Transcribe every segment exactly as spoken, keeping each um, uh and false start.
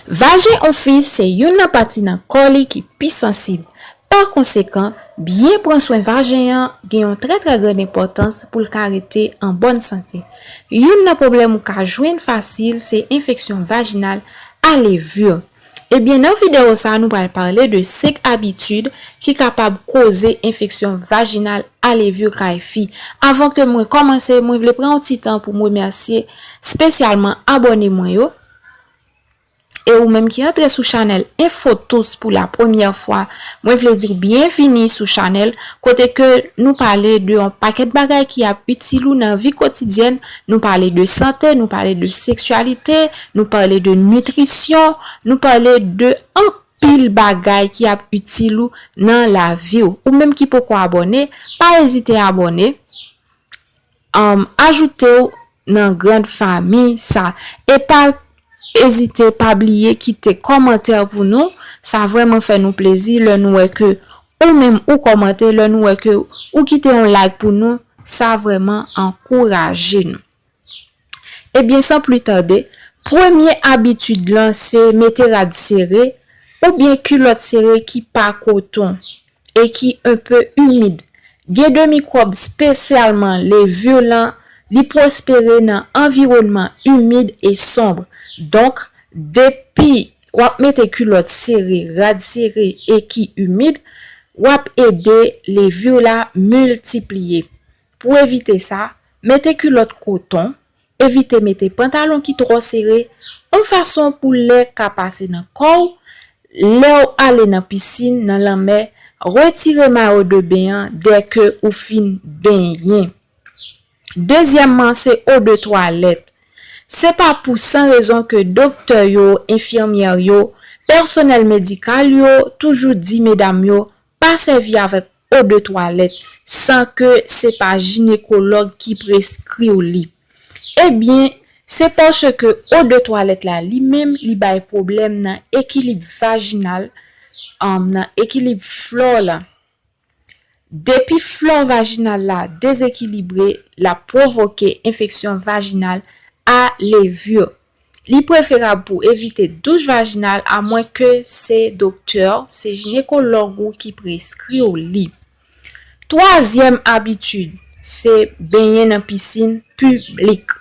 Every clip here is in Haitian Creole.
Vajen yon fi se youn nan pati nan kò li ki pi sansib. Pa konsekan, byen pran swen vajen an gen yon trè trè grann enpòtans pou l ka rete an bòn sante. Youn nan pwoblèm ou ka jwenn fasil se enfeksyon vajinal a levure. Ebyen, nan videyo sa a, nou pral pale de senk abitid ki kapab koze enfeksyon vajinal a levure kay fi. Avan ke mwen kòmanse, mwen vle pran yon ti tan pou m remèsye espesyalman abòne mwen yo. E ou menm ki antre sou chanèl Infotous pou la premyè fwa, mwen vle di w byenvini sou chanèl kote ke nou pale de yon pakèt bagay ki ap itil ou nan vi kotidyèn. Nou pale de sante, nou pale de seksyalite, nou pale de nitrisyon, nou pale de anpil bagay ki ap itil ou nan lavi w. Ou menm ki poko abòne, pa ezite abòne. Um, ajoute w nan grann fanmi sa. E pa ezite, pa bliye kite kòmantè pou nou. Sa vrèman fè nou plezi lè nou wè ke ou menm ou kòmante, lè nou wè ke ou kite yon like pou nou. Sa vrèman ankouraje nou. Ebyen, san pli tande, premye abitid lan se mete rad sere oubyen kilòt sere ki pa koton e ki enpe imid. Gen de mikwòb, espesyalman levure lan, li pwospere nan anviwònman imid e sonb. Donk, depi w ap mete kilòt sere, rad sere e ki imid, w ap ede levure la miltipliye. Pou evite sa, mete kilòt koton, evite mete pantalon ki twò sere, yon fason pou lè ka pase nan kò w. Lè w ale nan pisin, nan lanmè, retire mayo de ben an dèke ou fin benyen. Dezyèmman, se odè twalèt. Se pa pou san rezon ke doktè yo, enfimyè yo, pèsonèl medikal yo toujou di medam yo pa sèvi avèk odè twalèt san ke se pa jinekològ ki preskri w li. Ebyen, se paske odè twalèt la li menm li bay pwoblèm nan ekilib vajinal, um, nan ekilib flò la. Depi flò vajinal la dezekilibre, l ap pwovoke enfeksyon vajinal a levure. Li preferab pou evite douch vajinal amwen ke se doktè, se jinekològ ou ki preskri w li. Twazyèm abitid, se benyen nan pisin piblik.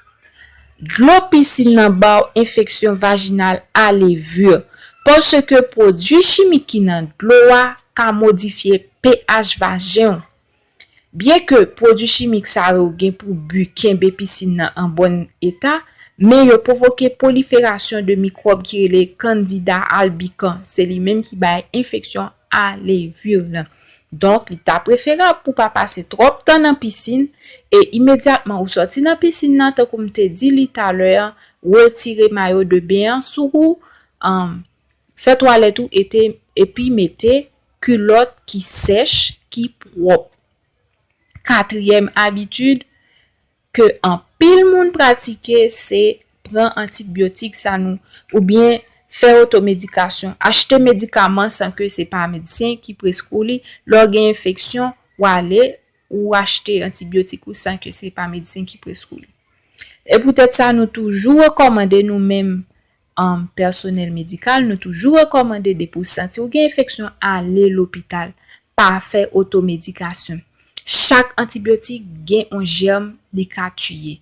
Dlo pisin nan ba w enfeksyon vajinal a levure, paske pwodui chimik ki nan dlo a ka modifye pH vajen w. Byenke pwodui chimik sa yo gen pou bi kenbe pisin nan an bòn eta, men yo pwovoke pwoliferasyon de mikwòb ki rele Candida albicans. Se li menm ki bay enfeksyon a levure lan. Donk, li ta preferab pou pa pase twòp tan nan pisin e imedyatman ou sòti nan pisin nan, tankou m te di li talè an, retire mayo de ben an sou ou, um, fè twalèt ou ete, epi mete kilòt ki sèch, ki pwòp. Katriyèm abitid ke anpil moun pratike, se pran antibyotik sa nou, oubyen fè otomedikasyon, achte medikaman san ke se pa medsen ki preskri w li. Lè w gen enfeksyon, w ale, ou achte antibyotik ou san ke se pa medsen ki preskri w li. E poutèt sa, nou toujou rekòmande nou menm, um, pèsonèl medikal, nou toujou rekòmande depi w santi w gen enfeksyon, ale lopital. Pa fè otomedikasyon. Chak antibyotik gen yon jèm li ka tiye.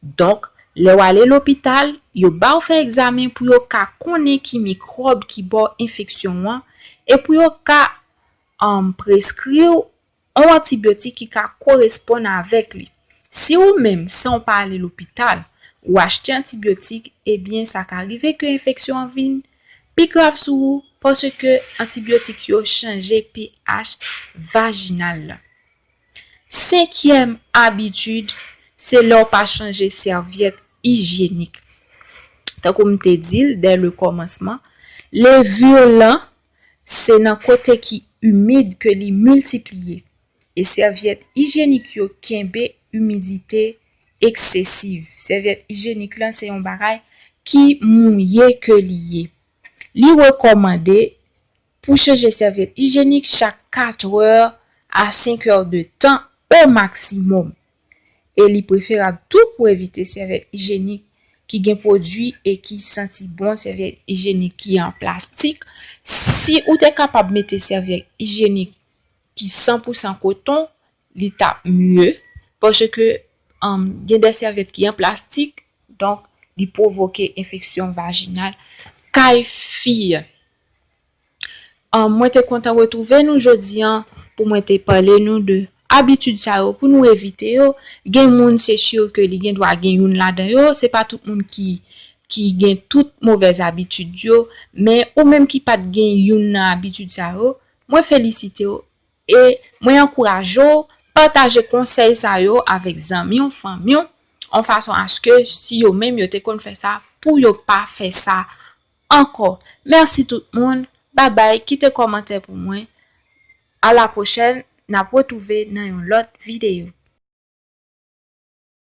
Donk, lè w ale lopital, yo ba w fè egzamen pou yo ka konnen ki mikwòb ki ba w enfeksyon an e pou yo ka, um, preskri w yon antibyotik ki ka koresponn avèk li. Si ou menm, san w pa ale lopital, ou achte antibyotik, ebyen, sa ka rive ke enfeksyon an vin pi grav sou ou, paske antibyotik yo chanje pH vajinal la. Senkyèm abitid, se lè w pa chanje sèvyèt ijyenik. Tankou m te di l dè le kòmansman, levure lan, se nan kote ki imid ke li miltipliye. E sèvyèt ijyenik yo kenbe imidite eksesiv. Sèvyèt ijyenik lan, se yon bagay ki mouye ke li ye. Li rekòmande pou chanje sèvyèt ijyenik chak katrè a senk è de tan o maksimòm. E li preferab tou pou evite sèvyèt ijyenik ki gen pwodui e ki santi bon, sèvyèt ijyenik ki an plastik. Si ou te kapab mete sèvyèt ijyenik ki san pou san koton, li t ap mye, paske um, gen de sèvyèt ki an plastik, donk li pwovoke enfeksyon vajinal kay fi. Um, mwen te kontan retwouve nou jodi an pou mwen te pale nou de abitid sa yo pou nou evite yo. Gen moun se si ke li gen dwa gen youn ladan yo, se pa tout moun ki ki gen tout movèz abitid yo, men ou menm ki pa t gen youn nan abitid sa yo, mwen felisite w e mwen ankouraje w pataje konsèy sa yo avèk zanmi w, fanmi w, an fason aske si yo menm yo te konn fè sa, pou yo pa fè sa ankò. Mèsi tout moun, babay, kite kòmantè pou mwen. A la pwochèn, n ap retwouve nan yon lòt videyo.